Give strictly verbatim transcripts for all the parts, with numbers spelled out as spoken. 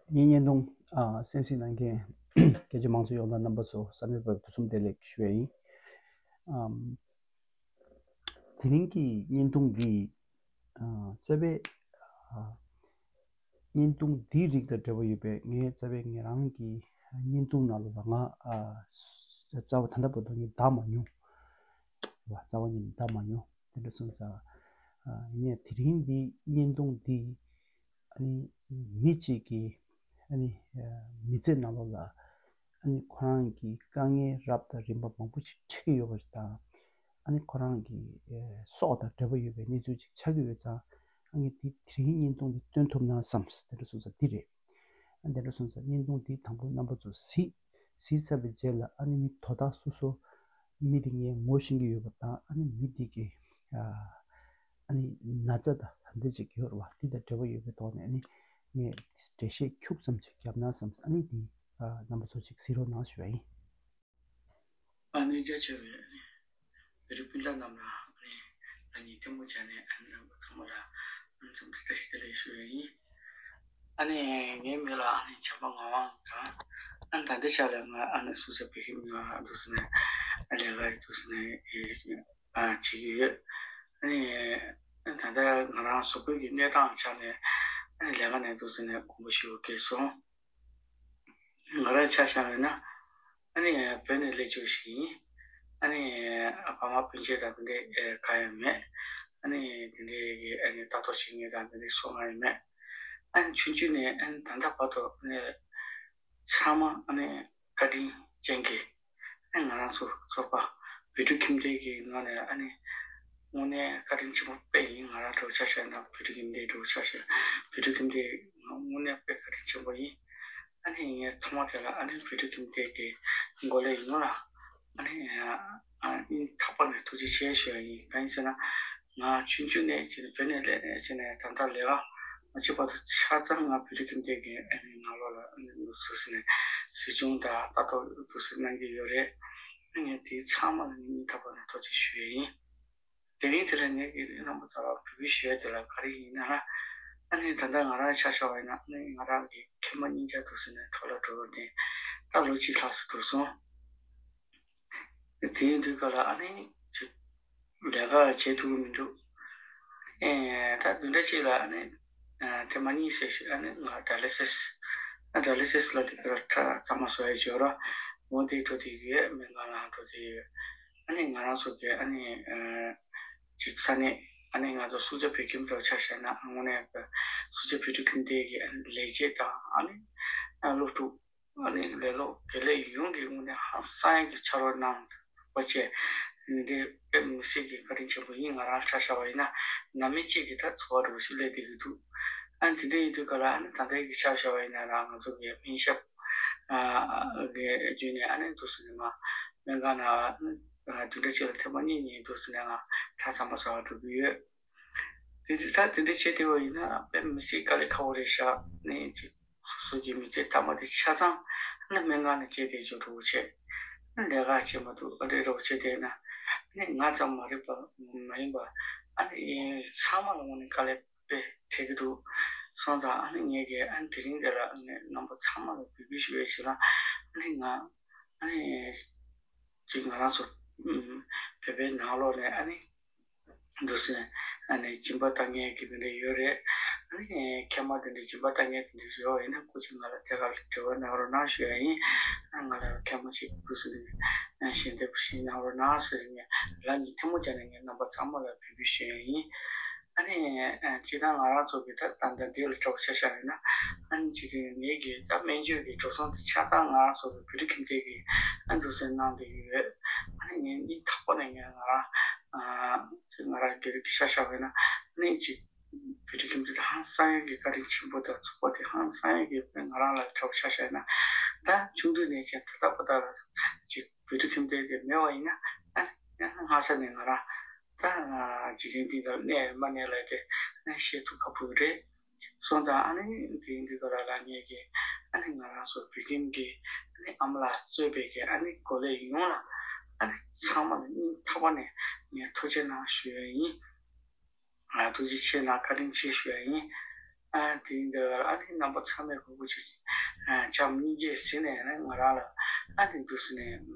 ངའི་བརྙན་ཐུང་ཨ་གསན་གཟིགས་གནང་མཁན་རྒྱ་ཆེ་མང་ཚོགས་ཡོངས་དང་རྣམ་པ་ཚོ་བསམ་ཡས་པ་ཐུགས་སུམ་བདེ་ལེགས་ཞུ་ཡ་ཡིན། ཨམ། དེ་རིང་གི་བརྙན་ཐུང་འདི་ཨ་རྩ་བའི་ཨ་བརྙན་ཐུང་འདིའི་རིགས་དང་འབྲེལ་བ་ཡོད་པའི་ངའི་རྩ་བའི་ང་རང་གི་བརྙན་ཐུང་ནང་ལ་ང་ཨ་རྩ་བ་ད་ལྟ་བར་དུ་ངས་བལྟ་མ་མྱོང་། རྩ་བ་ཉིད་ནས་བལྟ་མ་མྱོང་། དེ་འདྲ་སོང་ཙང་ཨ་ཡིན་ནའི་དེ་རིང་འདི་བརྙན་ཐུང་འདི་ཨ་ནི་མི་གཅིག་གིས་ཨ་ནི་མི་ཚེ་ནང་ལོགས་ལ་ཨ་ནི་ཁོ་རང་གི་དཀའ་ངལ་རབ་དང་རིམ་པ་མང་པོ་ཞིག་འཕྲད་ཀྱི་ཡོད་པ་ཞིག་དང་། ཨ་ནི་ཁོ་རང་གི་སྲོག་དང་འབྲེལ་བ་ཡོད་པའི་གནས་ཚུལ་ཅིག་ཆགས་ཀྱི་ཡོད་ཙང་། ཨ་ནི་དེ་དེ་རིང་བརྙན་ཐུང་འདི་སྟོན་ཐུབ་ན་བསམས། དེ་འདྲ་སོང་ཙང་འདི་རེད། ཨ་དེ་འདྲ་སོང་ཙང་བརྙན་ཐུང་འདི་དང་པོ་རྣམ་པ་ཚོ་གཟིགས། གཟིགས་ཚར་བའི་རྗེས་ལ་ཨ་ནི་མི་དོ་བདག་སོ་སོ་མི་དེ་ངས་ངོ་ཤེས་ཀྱི་ཡོད་པ་དང་། ཨ་ནི་མི་དེ་གི་ཨ་ནི་ན་ཚ་དང་འདི་ཅིག་ཡོད་རེད་བ། དེ་དང་འབྲེལ་བ་ཡོད་པའི་ཐོག་ནས་ཨ་ནི་ངས་འགྲེལ་བཤད་ཁྱུག་ཙམ་ཅིག་བརྒྱབ་ན་བསམས། ཨ་ནི་དེ་ཨ་རྣམ་པ་ཚོ་ཅིག་གཟིགས་རོགས་གནང་ཞུ་བ་ཡིན། ཨ་ནི་རྒྱ་ཆེ་བའི་ཨ་ནི་བོད་རིགས་སྤུན་ཟླ་རྣམས་ལ་ཨ་ནི་ང་གཉིས་ཐལ་མོ་སྦྱར་ནས་ཨ་ནི་རྣམ་པ་ཚང་མ་ལ་ཨ་ནི་འཚམས་འདྲི་བཀྲ་ཤིས་བདེ་ལེགས་ཞུ་ཡ་ཡིན། ཨ་ནི་ངའི་མིང་ལ་ཨ་ནི་བྱམས་པ་ངག་དབང་དང་། ཨ་ནི་ད་ལྟའི་ཆ་ལ་ང་ཨ་ནི་སུ་ཇཱ་བོད་ཁྱིམ་ང་འདུག་ཟེར་ནས་ལས་ཀ་འདུག་ཟེར་ནས་ཨ་བྱེད་ཀྱི་ཡོད། ཨ་ནི་ད་ལྟ་ང་རང་གཟུགས་པོའི་གི་གནས་སྟངས་ཆ་ནས་ཨ་ནི་ལས་ཀ་ནས་འདུག་ཟེར་ནས་དགོངས་པ་ཞུ་དགོས་སོང་། ང་རང་ཆ་བཞག་ཡོད་ན་ཨ་ནི་བོད་ནས་སླེབས་བཅུག་ཞིག་ཡིན། ཨ་ནི་ཨ་ཕ་མ་སྤུན་མཆེད་དང་དེ་འདྲས་གང་ཡང་མེད། ཨ་ནི་དེ་འདྲས་ཀྱི་ཨ་ནི་ལྟ་རྟོག་བྱེད་མཁན་དང་དེ་འདྲས་སུ་གང་ཡང་མེད། ཨ་ནི་ཆུང་ཆུང་ནས་ཨ་ནི་ད་ལྟ་བར་དུ་ཨ་ནི་ཚང་མ་ཨ་ནི་བཀའ་དྲིན་ཅན་གྱི་ཨ་ནི་ང་རང་ཚོ་ཚོགས་པ་བོད་ཕྲུག་ཁྱིམ་སྡེ་གི་ནང་ནས་ཨ་ནི་དངོས་གནས་བཀའ་དྲིན་ཆེན་པོ་དཔེ་ཡིན། ང་རང་འདྲ་བོ་ཆ་བཞག་ན་བོད་ཕྲུག་ཁྱིམ་སྡེ་འདྲ་བོ་ཆ་བཞག་བོད་ཕྲུག་ཁྱིམ་སྡེ་དངོས་གནས་དཔེ་བཀའ་དྲིན་ཆེན་པོ་ཡིན། ཨ་ནི་ངས་ཐོག་མ་དེ་ལ་ཨ་ནི་བོད་ཕྲུག་ཁྱིམ་སྡེ་གི་འགོ་ལས་ཡོངས་ལ་ཨ་ནི་ཨ་སྙིང་ཐག་པ་ནས་ཐུགས་རྗེ་ཆེ་ཞུ་ཡ་ཡིན། གང་ཡིན་ཟེར་ན་ང་ཆུང་ཆུང་ནས་བྱས་ནས་བོད་ནས་སླེབས་ནས་བྱས་ནས་ད་ལྟ་ལས་ཀ་མ་བྱེད་བར་དུ་ཆ་ཚང་ང་བོད་ཕྲུག་ཁྱིམ་སྡེ་གི་ཨ་ནི་ནང་ལོགས་ལ་ཨ་ནི་འདུག་སེ་ནས་གཟིགས་སྐྱོང་དང་ལྟ་རྟོག་འདུག་སེ་གནང་གི་ཡོད་རེད། ཨ་ངས་དེ་ཚང་མ་ལ་སྙིང་ཐག་པ་ནས་ཐུགས་རྗེ་ཆེ་ཞུ་ཡ་ཡིན། དེ་རིང་དེ་ལ་ངས་ཀྱི་རྣམ་པ་ཚོ་ལ་འབོད་སྐུལ་ཞུ་ཡ་དེ་ལ་ག་རེ་ཡིན་ན་ལ། ཨ་ནི་ད་ལྟ་ང་རང་ཆ་བཞག་པ་ཡིན་ན་ཨ་ནི་ང་རང་གི་ཁྱིམ་མ་གཉིས་ཆ་འདུག་སེ་ནས་འཕྲོ་བརླག་འགྲོ་བ་ནས་ད་ལོ་གཅིག་ལྷག་ཙམ་འགྲོ་སོང་། དེ་ཡིན་དུས་ག་ལ་ཨ་ནི་ཅིག་ལས་ཀ་བྱེད་ཐུབ་ཀྱི་མི་འདུག་ཨེ་ད་བདུན་ཕྲག་གཅིག་ལ་ཨ་ནི་ཨ་ཐེངས་མ་གཉིས་ཙམ་ཞིག་ཨ་ནི་ང་ཌ་ཡ་ལི་སིས་ཨ་ཌ་ཡ་ལི་སིས་ལ་དེ་ག་ལ་ཁྲག་གཙང་མ་བཟོ་ཡ་ཅིག་ཡོད་ར། འོ་དེ་འགྲོ་དེ་ཡོད། སྨན་ཁང་ལ་འགྲོ་དེ་ཡོད། ཨ་ནི་ང་རང་ཚོ་གི་ཨ་ནི་ཨ་ཅིག་ས་གནས་ཨ་ནི་ང་ཚོ་སུ་ཇཱ་བོད་ཁྱིམ་འདྲ་བོ་ཆ་བཞག་ན་དངོས་གནས་སུ་ཇཱ་བོད་ཕྲུག་ཁྱིམ་སྡེ་གི་ཨ་ནི་ལས་བྱེད་དང་ཨ་ནི་ཨ་སློབ་ཕྲུག་ཨ་ནི་ལས་སློབ་དགེ་ལས་ཡོངས་ཀྱི་ངོས་ནས་ཧང་སང་ཡག་གི་ཕྱག་རོགས་གནང་བ་བཅས་འདི་དཔེ་མི་སྲིད་ཀྱི་བཀའ་དྲིན་ཆེན་པོ་ཡིན། ང་རང་ཆ་བཞག་པ་ཡིན་ན་ནམ་མི་གཅིག་གི་ད་འཚོ་བ་འདྲ་བོ་ཞིག་སླེབས་བསྡད་ཀྱི་འདུག་ཨ་ནི་དེ་འདྲ་ཡིན་དུས་ག་ལ་ཨ་ནི་ད་ལྟའི་གི་ཆ་བཞག་པ་ཡིན་ན་རང་ང་ཚོ་གི་སྨན་ཞབས་ཨ་གི་བརྒྱུད་ནས་ཨ་ནི་འདུག་སེ་ནས་མ་སྨན་ཁང་ནང་ཨ་ནི་བདུན་ཕྲག་གཅིག་ལ་ཐེངས་མ་གཉིས་གཉིས་འདུག་སེ་ནས་ང་ཁྲག་ཚང་མ་ཟ་བར་འགྲོ་གི་ཡོད། དེ་དུས་ད་དེ་འདྲ་བྱས་བསྡད་པ་ཡིན་ན་དཔེ་མི་སྲིད་དཀའ་ལས་ཁག་པོ་རེད་ཤག་ནས་ཅིག་སོ་སོ་གི་མི་ཚེ་མཐའ་མ་དེ་ཆ་ཚང་ཨ་ནི་སྨན་ཁང་ནས་བསྐྱལ་བསྡད་ཆོག་འདྲ་བོ་བྱས། ཨ་ནི་ལས་ཀ་བྱེད་མ་ཐུབ་ཨ་འདྲ་འདྲ་བོ་བྱས་བསྡད་ན་ཨ་ནི་ང་ཙམ་མ་རེད་པ་མ་ཡིན་པ་ཨ་ནི་ཚང་མ་ལ་དངོས་གནས་དཀའ་ལས་དཔེ་འཕྲད་ཀྱི་འདུག་སོང་ཙང་ཨ་ནི་ངས་ཀྱི་ཨ་ནི་དེ་རིང་འདི་ལ་ཨ་ནི་རྣམ་པ་ཚང་མ་ལ་འབོད་སྐུལ་ཞུ་བའི་ཞིག་ལ་ཨ་ནི་ང་ཨ་ནི་ཅིག་ང་རང་ཚོ་ཨུམ་བོད་པའི་ནང་ལོགས་ནས་ཨ་ནི་འདུག་སེ་ཨ་ནི་སྦྱིན་པ་བཏང་མཁན་གྱི་དེ་འདྲ་ཡོད་རེད། ཨ་ནི་མཁལ་མ་དེ་འདྲ་སྦྱིན་པ་བཏང་མཁན་དེ་འདྲ་ཡོད་ཡིན་ན་སྐུ་མཁྱེན་ང་ལ་ཐད་ཀར་ལ་འབྲེལ་བ་གནང་རོགས་གནང་ཞུ་ཡ་ཡིན། ཨ་ང་ལ་མཁལ་མ་ཞིག་འདུག་སེ་ནས་ཞལ་འདེབས་ཞིག་གནང་རོགས་གནང་ཟེར་ནས་ལག་གཉིས་ཐལ་མོ་སྦྱར་ནས་ངས་རྣམ་པ་ཚང་མ་ལ་འབོད་སྐུལ་ཞུ་ཡ་ཡིན། ཨ་ནི་ཨ་སྤྱིར་བཏང་ང་རང་ཚོ་གི་ད་ད་ལྟ་འདི་ལ་གྲོགས་ཆ་བཞག་ཡོད་ན་ཨ་ནི་སྤྱིར་བཏང་ངེད་ཀྱི་ད་སྨན་བཅོས་ཀྱི་འགྲོ་སོང་དེ་ཆ་ཚང་ང་རང་ཚོ་གི་བོད་ཕྲུག་ཁྱིམ་སྡེ་གི་ཨ་འདུག་སེ་གནང་བསྡད་ཀྱི་ཡོད། ཨ་ནི་ངས་སྙིང་ཐག་པ་ནས་ངས་ང་རང་ཨ་ཅིག་ང་རང་སྒེར་གྱི་ཆ་བཞག་ཡོད་ན་ཨ་ནི་ཅིག་བོད་ཕྲུག་ཁྱིམ་སྡེ་དེ་ཧང་སང་ཡག་གི་བཀའ་དྲིན་ཆེན་པོ་དང་ཚོགས་པ་དེ་ཧང་སང་ཡག་གི་ང་རང་ལ་གྲོགས་ཆ་བཞག་ཡོད་ན་ད་ཆུང་དུས་ནས་ཅིག་ད་ལྟ་བར་དུ་ལ་ཅིག་བོད་ཕྲུག་ཁྱིམ་སྡེ་དེ་མེད་པ་ཡིན་ན་ཨ་ནི་སྔ་ས་ནས་ང་རང་། ད་འཇིག་རྟེན་འདི་ལ་གནས་མ་གནས་ལ་དེ་ཤེས་ཐུབ་ཁག་པོ་རེད། སོང་ཙང་ཨ་ནི་དེ་འདི་ག་ལ་ལ་ངས་ཀྱི་ཨ་ནི་ང་རང་ཚོ་བོད་ཁྱིམ་གྱི་ཨ་ནི་ཨ་མ་ལགས་གཙོས་པའི་གི་ཨ་ནི་འགོ་ལས་ཡོངས་ལ་ཨ་ནི་ཚང་མ་ལ་སྙིང་ཐག་པ་ནས་ངས་ཐུགས་རྗེ་གནང་ཞུ་ཡ་ཡིན། ང་ཐུགས་རྗེ་ཆེ་གནང་བཀའ་དྲིན་ཆེ་ཞུ་ཡ་ཡིན། ཨ་དེ་འདི་ཨ་ནི་རྣམ་པ་ཚང་མས་གོ་གོ་ཆེ་ཆེ་ཨ་འཆམ་སྙིང་རྗེ་ཟེར་ནས་ཨ་ནི་ང་རང་ལ་ཨ་ནི་འདུག་ཟེར་ནས་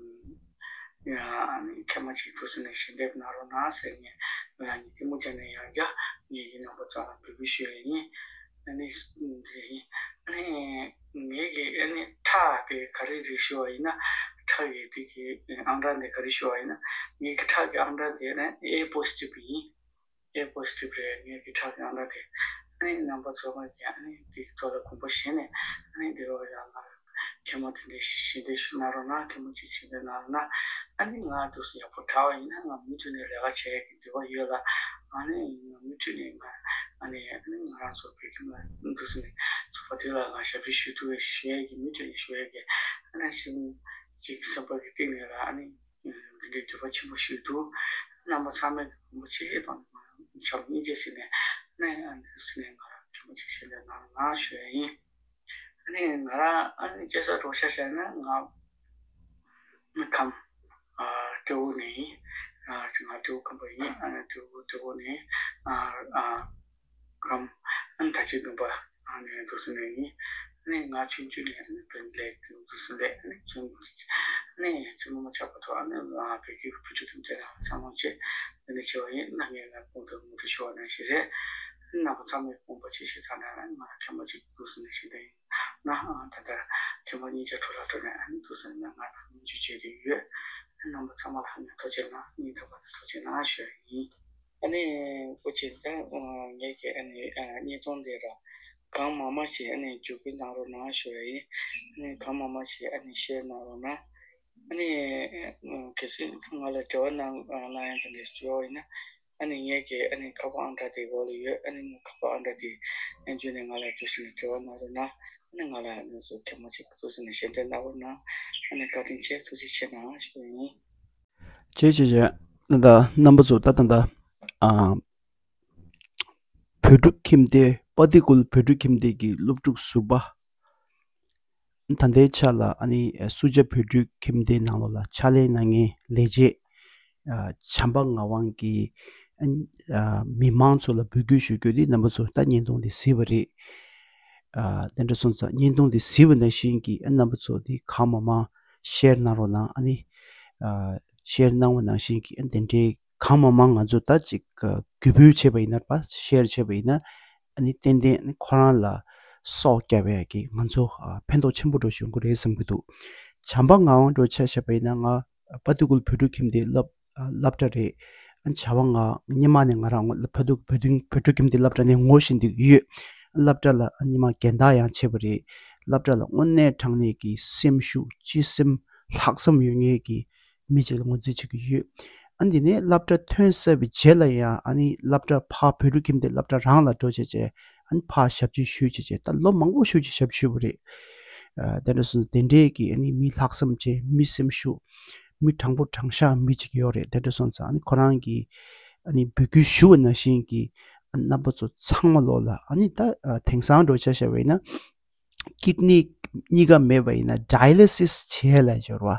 ཨ་ནི་མཁལ་མ་གཅིག་འདུག་ཟེར་ནས་ཞལ་འདེབས་གནང་རོགས་གནང་ཟེར་ནས་ང་རང་གཉིས་གཏི་མུག་བྱས་ནས་ཡང་བསྐྱར་ངེད་ཀྱི་རྣམ་པ་ཚང་ལ་འབོད་སྐུལ་ཞུ་ཡ་ཡིན། ཨ་ནི་འདི་ཡིན། ཨ་ནི་ངེད་ཀྱི་ཨ་ནི་ཁྲག་དེ་ག་རེ་རེད་ཞུ་བ་ཡིན་ན། ཁྲག་གི་དེ་གི་ཨང་གྲངས་དེ་ག་རེ་ཞུ་བ་ཡིན་ན། ངེད་ཀྱི་ཁྲག་གི་ཨང་གྲངས་དེ་ནི་ཨེ་པོ་སི་ཊིབ་ཡིན། ཨེ་པོ་སི་ཊིབ་རེད། ངེད་ཀྱི་ཁྲག་གི་ཨང་གྲངས་དེ། ཨ་ནི་རྣམ་པ་ཚོ་ང་གི་ཨ་ནི་དེ་གི་ཐོག་ལ་དགོངས་པ་བཞེས་ནས་ཨ་ནི་དེ་རོགས་ཡང་ང་མཁལ་མ་དེ་འདྲའི་ཞལ་འདེབས་ཞུ་གནང་རོགས་གནང་། མཁལ་མ་གཅིག་ཞལ་འདེབས་གནང་རོགས་གནང་། ཨ་ནི་ང་འདུག་སེ་ཡག་པོ་དྲག་པ་ཡིན་ན་ང་མུ་མཐུད་ནས་ལས་ཀ་བྱེད་ཡག་གི་འདོད་པ་ཡོད་ལ། ཨ་ནི་ང་མུ་མཐུད་ནས་ང་ཨ་ནི་ཨ་ནི་ང་རང་ཚོ་བོད་ཁྱིམ་ལ་འདུག་སེ་ནས་ཚོགས་པ་དེ་ལ་ང་ཞབས་ཕྱི་ཞུ་ཐུབ་པའི་ཞུ་ཡག་གི་མུ་མཐུད་ནས་ཞུ་ཡག་གི་ཨ་ནི་སེམས་ཅིག་སེམས་པ་གི་གཏིང་ནས་ལ་ཨ་ནི། འདི་འདྲའི་འདོད་པ་ཆེན་པོ་ཞིག་འདུག་རྣམ་པ་ཚང་མས་གོ་བ་ཆེ་ཆེ་གཏོང་ནས་ང་རང་འཆམ་སྙིང་རྗེ་ཟེར་ནས་ཨ་ནི་ཨ་ནི་ཟེར་ནས་ང་རང་མཁལ་མ་གཅིག་ཞལ་འདེབས་གནང་རོགས་གནང་ཞུ་ཡ་ཡིན། ཨ་ནི་ང་རང་ཨ་ནི་སྐྱེས་ས་འདྲ་པོ་ཆ་བཞག་ན་ང་ཁམས་ཨ་སྤྲེའུ་ནས་ཡིན། ཨ་ང་སྤྲེའུ་ཁམས་པ་ཡིན། ཨ་ནི་སྤྲེའུ་སྤྲེའུ་ནས་ཨ་ཨ། གམ། ཨ་ནི་ད་ཅི་དགོན་པ་ཨ་ནི་འདུག་སེ་ནས་ཡིན། ཨ་ནི་ང་ཆུང་ཆུང་ནས་ཨ་ནི་བོད་ལས་འདུག་སེ་ལས་ཨ་ནི་ཆུང་ཨ་ནི་ཆུང་མ་མ་ཆགས་པ་ཐོག་ཨ་ནི་ང་བོད་ཀྱི་བུ་ཕྲུག་ཁྱིམ་སྡེ་ནང་ཚང་མ་བྱས་འདི་ནས་བྱས་པ་ཡིན། ཨ་ནི་ང་གོང་དུ་ངོ་སྤྲོད་ཞུ་བ་ནང་བཞིན་རེད། ཨ་ནི་རྣམ་པ་ཚང་མས་དགོངས་པ་ཆེ་ཆེ་ཚང་ནས་ཨ་ནི་ང་མཁལ་མ་གཅིག་འདུག་སེ་ནས་བཞིན་དུ་ཡིན་ན་ཨ་ད་ལྟ་མཁལ་མ་གཉིས་ཆ་གྲོད་ལ་འགྲོ་ནས་ཨ་ནི་འདུག་སེ་ནས་ང་ལ་སྨན་བཅོས་བྱས་ཏེ་ཡོད། ཨ་ནི་རྣམ་པ་ཚང་མ་ལ་ཨ་ནི་ཐུགས་རྗེ་གནང་། སྙིང་ཐག་པ་ནས་ཐུགས་རྗེ་གནང་ཞུ་ཡ་ཡིན། ཨ་ནི་སྐུ་མཁྱེན། ད་ངེད་ཀྱི་ཨ་ནི་བརྙན་ཐུང་འདི་ལ་གང་མང་མང་ཞིག་ཨ་ནི་བརྒྱུད་སྐུལ་གནང་རོགས་གནང་ཞུ་ཡ་ཡིན། ཨ་ནི་གང་མང་མང་ཞིག་ཨ་ནི་ཤེར་གནང་རོགས་གནང་། ཨ་ནི་གལ་སྲིད་ང་ལ་འབྲེལ་བ་གནང་གནང་ཡ་དེ་འདྲ་བྱུང་བ་ཡིན་ན་ཨ་ནི་ངེད་ཀྱི་ཨ་ནི་ཁ་པར་ཨང་གྲངས་དེ་འོག་ལ་ཡོད། ཨ་ནི་ངའི་ཁ་པར་ཨང་གྲངས་དེ་བརྒྱུད་ནས་ང་ལ་འདུག་སེ་ནས་འབྲེལ་བ་གནང་རོགས་གནང་། ཨ་ནི་ང་ལ་ཨ་ནི་སུ་མཁལ་མ་གཅིག་འདུག་སེ་ནས་ཞལ་འདེབས་གནང་རོགས་གནང་། ཨ་ནི་བཀའ་དྲིན་ཆེ། ཐུགས་རྗེ་ཆེ་གནང་ཞུ་ཡ་ཡིན། བྱས་བྱས་བྱས། ད་ལྟ་རྣམ་པ་ཚོ་ད་ད་ལྟ་ཨ་བོད་ཕྲུག་ཁྱིམ་སྡེ། དཔའ་སྡེ་ཁུལ་བོད་ཕྲུག་ཁྱིམ་སྡེ་གི་སློབ་ཕྲུག་ཟུར་པ། ད་ལྟའི་ཆ་ལ་ཨ་ནི་སུ་ཇཱ་བོད་ཕྲུག་ཁྱིམ་སྡེའི་ནང་ལོགས་ལ་ཕྱག་ལས་གནང་མཁན་ལས་བྱེད་ཨ་བྱམས་པ་ངག་དབང་གིས་ཨ་མི་མང་ཚོ་ལ་འབོད་སྐུལ་ཞུ་རྒྱུ་འདི་རྣམ་པ་ཚོ་ད་བརྙན་ཐུང་འདི་གཟིགས་པ་རེད། ཨ་དེ་འདྲ་སོང་ཙང་བརྙན་ཐུང་འདི་གཟིགས་པ་ནང་བཞིན་གྱི་ཨ་རྣམ་པ་ཚོ་འདི་གང་མང་མང་ཤེར་གནང་རོགས་གནང་། ཨ་ནི་ཨ་ཤེར་གནང་བ་ནང་བཞིན་གྱི་ཨ་དེ་འདྲའི་གང་མང་མང་ང་ཚོ་ད་ཅིག་ཨ་རྒྱུ་འབུལ་བྱས་པ་ཡིན་ན་རེད་པ། ཤེར་བྱས་པ་ཡིན་ན་ཨ་ནི་ཏན་ཏན་ཨ་ནི་ཁོ་རང་ལ་སྲོག་སྐྱབས་ཡག་གི་ང་ཚོ་ཨ་ཕན་ཐོགས་ཆེན་པོ་འདྲ་ཞིག་ཡོང་གི་རེད་བསམ་གྱི་འདུག་བྱམས་པ་ངག་དབང་འདྲ་ཆ་བཞག་པ་ཡིན་ན་ང་དཔའ་སྡེ་ཁུལ་བོད་ཕྲུག་ཁྱིམ་སྡེའི་སློབ་ཨ་སློབ་གྲྭ་རེད། ཨ་བྱ་བ་ང་སྔོན་མ་ནས་ང་རང་ཕ་སྡུག་བོད་དོན་བོད་ཕྲུག་ཁྱིམ་སྡེ་སློབ་གྲྭ་ནས་ངོ་ཤེས་འདུག་ཡོད། སློབ་གྲྭ་ལ་ཨ་སྔོན་མ་རྒན་བདག་ཡང་བྱས་པ་རེད། སློབ་གྲྭ་ལ་དངོས་གནས་དྲང་གནས་ཀྱི་སེམས་ཤུགས་སྤྱི་སེམས་ལྷག་བསམ་ཡོད་མཁན་གྱི་མི་གཅིག་ལ་ངོས་འཛིན་བྱེད་ཀྱི་ཡོད། ཨ་འདི་ནས་སློབ་གྲྭ་ཐོན་ཚར་བའི་རྗེས་ལ་ཡང་ཨ་ནི་སློབ་གྲྭ་ཕར་བོད་ཕྲུག་ཁྱིམ་སྡེ་སློབ་གྲྭ་རང་ལ་འགྲོ་བྱས་བྱས་ཨ་ནི་ཕར་ཞབས་ཕྱི་ཞུས་བྱས་བྱས་ད་ལོ་མང་པོ་ཞིག་ཅིག་ཞབས་ཕྱི་ཞུས་པ་རེད། ཨ་དེ་འདྲ་སོང་ཙང་དེ་འདྲའི་གི་ཨ་ནི་མི་ལྷག་བསམ་ཅན། མི་སེམས་ཤུགས། མི་དྲང་པོ་དྲང་བཞག་མི་གཅིག་ཡོད་རེད། དེ་འདྲ་སོང་ཙང་ཨ་ནི་ཁོ་རང་གིས་ཨ་ནི་འབོད་སྐུལ་ཞུ་བ་ནང་བཞིན་གྱི་ཨ་རྣམ་པ་ཚོ་ཚང་མ་ལོག་ལ་ཨ་ནི་ད་ཨ་དེང་སང་འདྲ་ཆ་བཞག་པ་ཡིན་ན་ཀིད་ནི་གཉིས་ཀ་མེད་པ་ཡིན་ན་ཌའི་ལི་སིས་བྱས་ལ་འབྱོར་བ།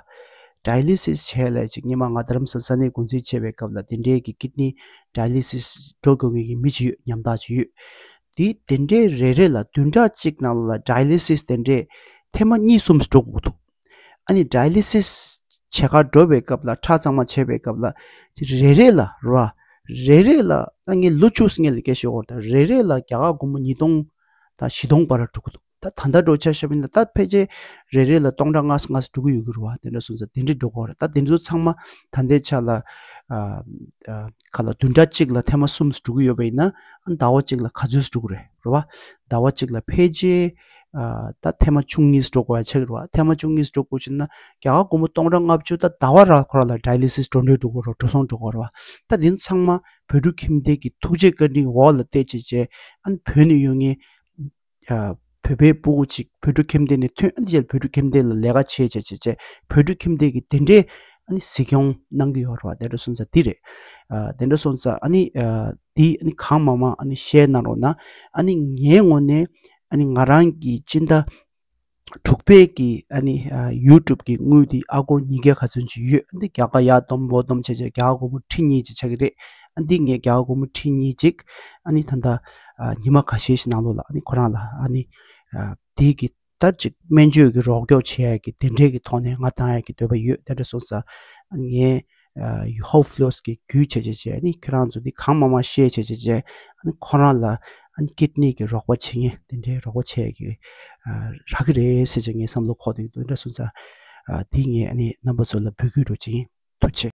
ཌའི་ལི་སིས་བྱས་ལ་ཅིག་སྔོན་མ་ང་རྡ་རམ་ས་ས་གནས་འགོ་འཛིན་བྱས་པའི་སྐབས་ལ་དེ་འདྲའི་གི་ཀིད་ནི་ཌའི་ལི་སིས་འགྲོ་དགོས་མཁན་གྱི་མི་གཅིག་ཡོད། ཉམ་ཐག་ཅིག་ཡོད། དེ་དེ་འདྲའི་རེ་རེ་ལ་བདུན་ཕྲག་གཅིག་ནང་ལ་ཌའི་ལི་སིས་དེ་འདྲའི་ཐེངས་མ་གཉིས་གསུམ་འགྲོ་དགོས་འདུག་ཨ་ནི་ཌའི་ལི་སིས་བྱེད་གར་འགྲོ་བའི་སྐབས་ལ་ཁྲག་གཙང་མ་བྱེད་པའི་སྐབས་ལ་རེ་རེ་ལ་ར་རེ་རེ་ལ་ད་ངས་ལོ་བཅུ་ཙམ་ལ་སྐད་ཤོད་གོ་ད་རེ་རེ་ལ་རྒྱ་གར་སྒོར་མོ་ཉིས་སྟོང་དང་བཞི་སྟོང་བར་ལ་འགྲོ་གི་འདུག་ད་ད་ལྟ་འགྲོ་ཆ་བཞག་པ་ཡིན་ན་ད་ཕལ་ཆེར་རེ་རེ་ལ་སྟོང་ཕྲག་ལྔ་ཙམ་ལྔ་ཙམ་འགྲོ་གི་ཡོད་གི་རེད་བ། དེ་འདྲ་སོང་ཙང་དེ་འདྲ་འགྲོ་གི་རེད། ད་དེ་ཚོ་ཚང་མ་ད་ལྟའི་ཆ་ལ་ཨ་ཨ་ག་ལ་བདུན་ཕྲག་གཅིག་ལ་ཐེངས་མ་གསུམ་ཙམ་འགྲོ་གི་ཡོད་པ་ཡིན་ན་ཨ་ཟླ་བ་གཅིག་ལ་ག་ཚོད་ཙམ་འགྲོ་གི་རེད་རེད་བ། ཟླ་བ་གཅིག་ལ་ཕལ་ཆེར་ཨ་ད་ཐེངས་མ་བཅུ་གཉིས་འགྲོ་དགོས་ཡ་ཆགས་ཀྱི་རེད་བ། ཐེངས་མ་བཅུ་གཉིས་འགྲོ་དགོས་བྱུང་ན་རྒྱ་གར་སྒོར་མོ་སྟོང་ཕྲག་ལྔ་བཅུ་ད་ཟླ་བ་ར་ཁོ་ར་ལ་ཌའི་ལི་སིས་འགྲོ་འགྲོ་འགྲོ་དགོས་རེད། འགྲོ་སོང་འགྲོ་དགོས་རེད་བ། ད་དེ་ཚང་མ་བོད་ཕྲུག་ཁྱིམ་སྡེ་གི་ཐུགས་རྗེ་བཀའ་དྲིན་འོག་ལ་བལྟས་བྱས་བྱས་ཨ་ནི་བོད་ནས་ཡོང་མཁན་ཨ་བོད་པའི་སྤུ་གུ་ཅིག་བོད་ཕྲུག་ཁྱིམ་སྡེ་ནས་ཐོན། ཨ་ནི་རྗེས་བོད་ཕྲུག་ཁྱིམ་སྡེ་ལ་ལས་ཀ་བྱས་བྱས་བྱས་བྱས་བོད་ཕྲུག་ཁྱིམ་སྡེ་གི་དེ་འདྲའི་ཨ་ནི་གཟིགས་སྐྱོང་གནང་གི་ཡོད་རེད་བ། དེ་འདྲ་སོང་ཙང་འདི་རེད། ཨ་དེ་འདྲ་སོང་ཙང་ཨ་ནི་ཨ་འདི་ཨ་ནི་གང་མང་མང་ཨ་ནི་ཤེར་གནང་རོགས་གནང་། ཨ་ནི་ངའི་ངོས་ནས་ཨ་ནི་ང་རང་གི་སྤྱི་ཟླ་དྲུག་པའི་གི་ཨ་ནི་ཨ་ཡུ་ཊུབ་གི་དངུལ་དེ་ཨ་སྒོར་ཉིས་བརྒྱ་ག་ཚོད་ཅིག་ཡོད། ཨ་ནི་རྒྱ་གར་ཡར་བསྡོམས་འོ་བསྡོམས་བྱས་བྱས་རྒྱ་གར་སྒོར་མོ་ཁྲི་གཉིས་ཅིག་ཆགས་ཀྱི་རེད། ཨ་འདི་ངས་རྒྱ་གར་སྒོར་མོ་ཁྲི་གཉིས་ཅིག་ཨ་ནི་ད་ལྟ་ཨ་ཉི་མ་ཁ་ཤས་ཤིག་ནང་ལོགས་ལ་ཨ་ནི་ཁོ་རང་ལ་ཨ་ནི་ཨ་དེ་གི་ད་ཅིག་སྨན་བཅོས་ཀྱི་རོགས་སྐྱོར་བྱེད་ཡ་གི་དེ་འདྲའི་གི་ཐོག་ནས་ང་བཏང་ཡ་གི་འདོད་པ་ཡོད། དེ་འདྲ་སོང་ཙང་ཨ་ནི་ངས་ཨ་ཡུ་ཧོབ་ཕ་ལོ་སི་གི་བརྒྱུད་བྱས་བྱས་བྱས་ཨ་ནི་ཁྱོད་རང་ཚོ་འདི་གང་མང་མང་བཤད་བྱས་བྱས་བྱས་ཨ་ནི་ཁོ་རང་ལ་ཨ་ནི་ཀིད་ནི་གི་རོགས་པ་བྱེད་མཁན་དེ་འདྲའི་རོགས་པ་བྱེད་ཡ་གི་ཨ་རག་གི་རེད་ཟེར་བྱས་ངའི་བསམ་བློ་འཁོར་འདུག་དེ་འདྲ་སོང་ཙང་ཨ་འདི་ངས་ཨ་ནི་རྣམ་པ་ཚོ་ལ་འབོད་སྐུལ་རོགས་བྱེད་ཀྱིན། ཐུགས་རྗེ་ཆེ།